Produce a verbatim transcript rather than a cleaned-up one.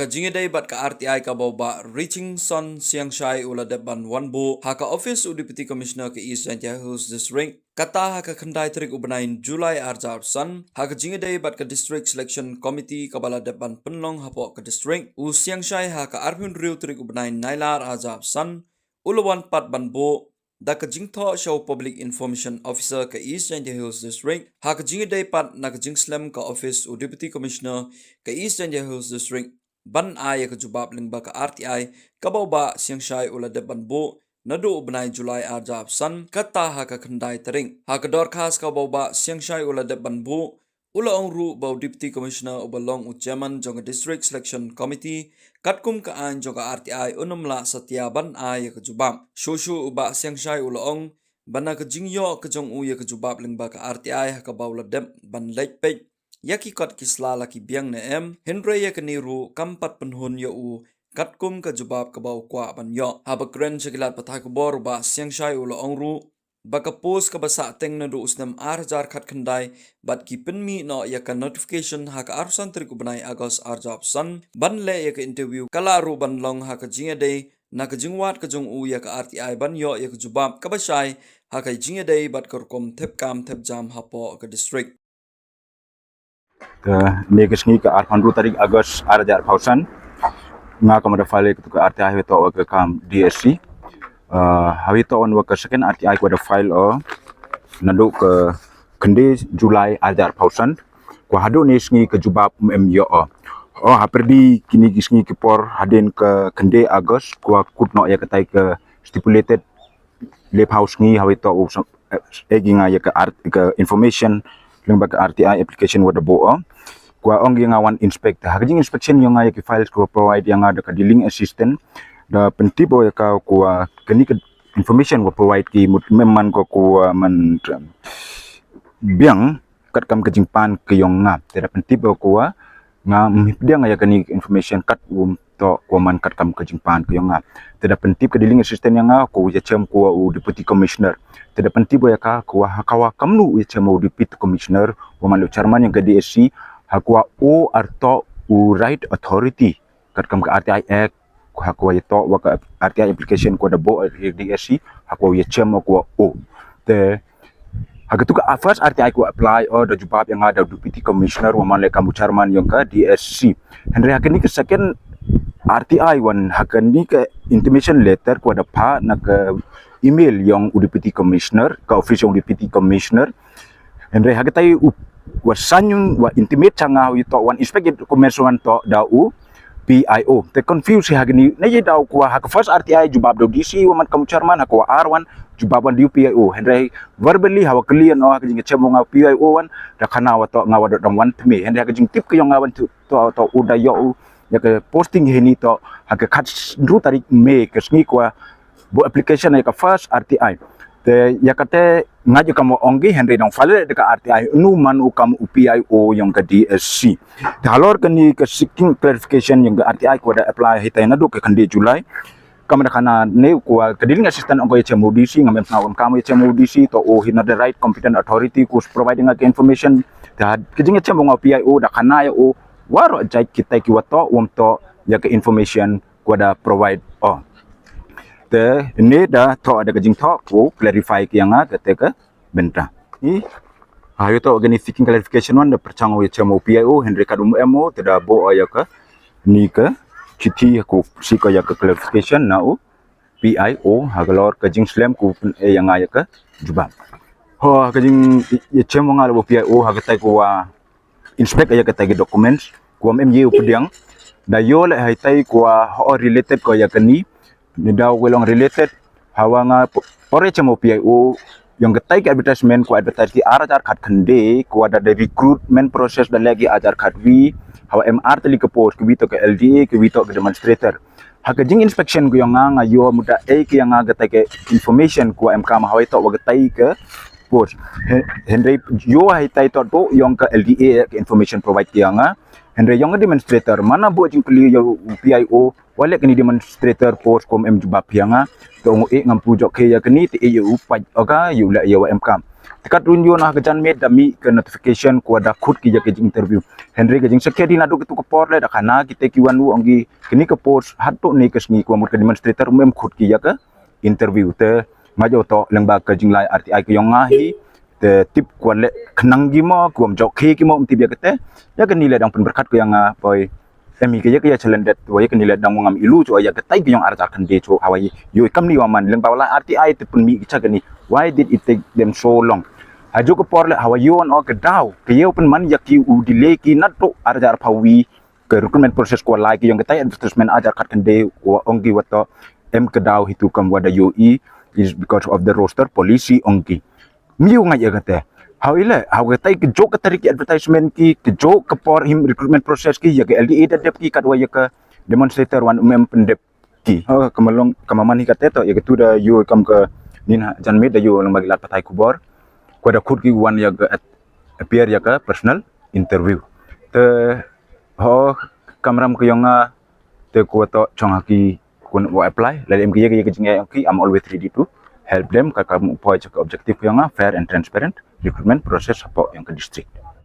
Ka jingïadei bad ka R T I kaba u Bah Richingson Siangshai u la dep ban wan buh ha ka office u Deputy Commissioner ka East Jaintia Hills District, kata ha ka khyndai tarik u bnai July ar hajar arphew san, ha ka jingïadei bad ka District Selection Committee kaba la dep ban pynlong hapoh ka district. U Siangshai ha ka arphew hynriew tarik u bnai Nailar ar hajar arphew san u la wan pat ban buh da ka jingthoh sha u Public Information Officer ka East Jaintia Hills District, ha ka jingïadei pat na ka jingslem ka office u Deputy Commissioner ka East Jaintia Hills District ban ai ïa ka jubab lyngba ka R T I kaba u Bah Siangshai u la dep ban buh naduh u bnai July ar hajar arphew san, kata ha ka khyndai tarik. Ha ka dorkhas kaba u Bah Siangshai u la dep ban buh, u la ong ruh ba u Deputy Commissioner uba long u Chairman jong ka District Selection Committee, katkum ka aiñ jong ka R T I, un ym lah satia ban ai ïa ka jubab. Shuh shuh u Bah Siangshai u la ong ba na ka jingïoh ka jong u ïa ka jubab lyngba ka R T I ha kaba u la dep ban leit peit ïa ki kot ki sla la ki biang ne em, hynrei ïa kane ruh kam pat pynhun ïa u katkum ka jubab kaba u kwah ban ïoh. Haba kren sha ki lad pathai khubor, u Bah Siangshai u la ong ruh ba ka post kaba sah teng naduh u snem ar hajar khatkhyndai bad ki pynmih noh ïa ka notification ha ka arphew san tarik u bnai August ar hajar arphew san ban leh ïa ka interview, ka lah ruh ban long ha ka jingïadei na ka jingwad ka jong u ïa ka R T I ban ïoh ïa ka jubab kaba shai ha ka jingïadei bad ka rukom thep kam thep jam hapoh ka district. Ka ne ka sngi ka arphew hynriew tarik August ar hajar arphew san, nga ka ma da file ka tu ka R T I ha wi toh wa ka kam D S C. Uh, ha wi toh wan wa ka second R T I ka wa da file o naduh ka khyndai July ar hajar arphew san. Ka wa haduh ne sngi ka jubab um em ïoh o. O, ha pyrdi kine ki sngi ki por hadien ka khyndai August ka wa kut noh ïa ka tai ka stipulated laiphew sngi ha wi toh u sa-, eh, eh, ïa nga ïa ka R-, ka information lyngba ka R T I application wa da buh o. Ka wa ong ïa nga wan inspect. Ha ka jing inspection ïa nga ïa ki files ka wa provide ïa nga da ka dealing assistant, da pyntip o ïa ka ka wa kane ka information wa provide ki mut mem man ka ka wa man, um, biang katkam ka jingpan ka yong nga. Te da pyntip o ka wa nga, mm, pdiang ïa kane information kat um toh ka wa man katkam ka jingpan ka yong nga. Te da pyntip ka dealing assistant ïa nga ka wa ïa chem ka wa u deputy commissioner. Te da pyntip o ïa ka ka wa ha ka wa kamnu u ïa chem u deputy commissioner wa man u chairman ïa ka D S C, ha ka wa u ar toh u right authority katkam ka R T I Act, ha ka wa ïa toh wa ka R T I application ka wa da buh ïa ka D S C, ha ka wa ïa chem ka wa u. Te ha ka tu ka first R T I ka wa apply o da jubab ïa nga da u deputy commissioner wa man leh kam u chairman yong ka D S C. Hynrei ha kane ka second R T I wan, ha kane ka intimation letter ka wa da phah na ka email yong u deputy commissioner, ka office yong u deputy commissioner. Hynrei ha ka tai u wa sign, wa intimate sha nga, u ïa toh wan inspect ïa ka documents wan toh da u P I O. Te confuse ha kane, ne ïa da u ka wa ha ka first R T I jubab da u D C wa man kam u chairman, ha ka wa ar wan jubab wan da u P I O. Hynrei verbally ha wa kylli ïa nga ha ka jingchem wa nga u P I O wan, da khana wa toh nga wa da dang wan thymmai. Hynrei ha ka jingtip ka yong nga wan toh, toh, toh u da ïoh u ïa ka posting hi ni toh ha ka khathynriew tarik May, ka sngi ka wa buh application ïa ka first R T I. Te ïa kata nga ju kam ong ki, hynrei dang file da ka R T I, nu man u kam u P I O yong ka D S C. Te halor kane ka seeking clarification yong ka R T I ka wa da apply hi tai naduh ka khyndai July. Kam da khana ne ka wa ka dealing assistant ong ka ïa chem u D C, ngam em sngewbha kam ïa chem u D C, toh u hi na the right competent authority ka wa provide nga ka information. Te ha ka jingchem u nga u P I O da khana ïa u waroh jait kitai ki wa toh, wam toh ïa ka information ka wa da provide o. Te ne da toh da ka jingthoh ka wa clarify ki ïa nga kata ka bynta. Ni ha ïa toh kane seeking clarification wan da pyrchang u ïa chem u P I O, hynrei kat um em o, te da buh o ïa kane ka chithi ka wa seek o ïa ka clarification na u P I O halor ka jingslem ka wa pyn-e ïa nga ïa ka jubab. Ho, ha ka jing ïa chem wa nga la u P I O ha katai ka wa inspect ïa katai ka documents, ka wa em ïa u pdiang. Da ïoh leh ha itai ka wa ho related ka ïa kane. Ni da u long related, ha wa nga p-, por ïa chem u P I O, yong katai ka advertisement ka wa advertise ki ar hajar khatkhyndai, ka wa da, da recruitment process da leh ki ar hajar khatwi, ha wa em ar tylli ka post, ka wi toh ka L D A, ka wi toh ka demonstrator. Ha ka jing inspection ka yong nga, nga ïoh mut da ei ka ïa nga katai ka information ka wa em kam ha wa ïa toh wa katai ka post. Hy-, hynrei ïoh ha itai toh toh yong ka L D A ka information provide ki ïa nga. Hynrei yong ka demonstrator, man la buh jingkylli ïa u P I O, wa leh kane demonstrator post ka wa em jubab ïa nga. Toh ngu i ngam pynjot ki ïa kane, te ïa u pat o ka ïa u leh ïa wa em kam. Te kat ruh ïoh na ka janmiet da mih ka notification ka wa da khot ki ïa ka jing interview. Hynrei ka jingshakri naduh katu ka por leh da khana kita ki wan u ong ki kini ka post haduh ne ka sngi ka wa mut ka demonstrator um em khot ki ïa ka interview. Te nga ju to lyngba ka jinglai R T I ka ïong nga hi. Te tip ka wa leh khnang ki mo, ka wa mjok ki mo, um tip ïa kata. Ïa kani leh dang pynbyrkhat ka ïong nga poi. Em hi ka ïa ka ïa challenge dat wa ïa kani leh dang ngam ilu chu ïa katai ka ïong arjar khande chu hawa ïoh kam ni wa man lyngba wa la R T I te pynmih ki cha kani. Why did it take them so long? Ha ju ka por leh hawa ïoh o ka daw ka ïoh pynman ïa ki u delay ki naduh arjar phawi ka recruitment process ko lai ki ïong katai advertisement arjar khat khande wa ong ki wa to em ka daw hitu kam wa da ïoh i is because of the roster policy ong ki. Miu ngai ïa kata. Hau ile, hau katai ka jok ka tarik ki advertisement ki, ka jok ka por him recruitment process ki, ïa ka L D A da dep ki katwa ïa ka demonstrator wan um em pyndep ki. Ha, ka ma long, ka ma man hi kata to, ïa katu da ïoh kam ka nin ha janmiet da ïoh lang bagi lad pathai khubor. Ko da khot ki wan ïa ka at-, appear ïa ka personal interview. Te ho kamram ka ïong nga te ko to chong ha ki kun wa apply, lada em ki ïa ka, ïa ka jingïa ïong ki, I'm always ready to help them, ka kam poi cha ka objective ka ïong nga, fair and transparent recruitment process hapoh ïong ka district.